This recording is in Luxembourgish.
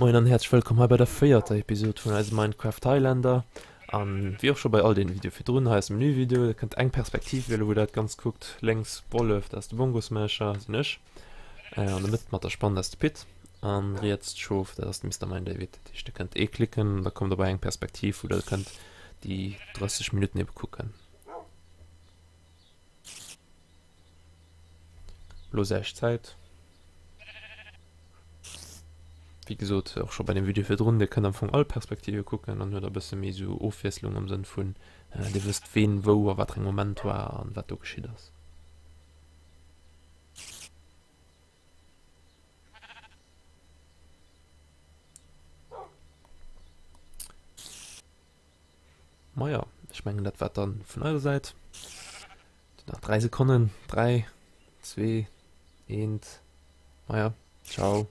Moien an häerzlech wëllkomm hei bei der véierter Episode vun eisem Minecraft Highlander. An wéi och scho bei all den Videoe virdrun, hei ass de Menü-Video, dir kënnt eng Perspektiv wielen, wou der dat Ganzt kuckt. Lénks Wollef, dat ass de Bongo Smasher, sinn ech. An der Mëtt mat der Spann, dat ass de Pit. An riets d'Schof, dat ass de Mister Mine David. Dat heescht, dir kënnt ee klicken an da kommt der bei eng Perspektiv, wou der kënnt déi 30 Minutten ebe kucken. Lo säch Zäit. Wéi gesot, och scho bei dem Video virdrun, Dir kënnt am Fong all Perspektive kucken, dann huet der e bësse méi esou Ofwiesslung am Sënn vun, Dir wësst ween wou a wat fir engem Moment war an wat do geschitt ass. Maja, ech mengen dat war dann vun eiser Säit. Nach 3 Sekonnen, 3, 2, 1, maja, ciao.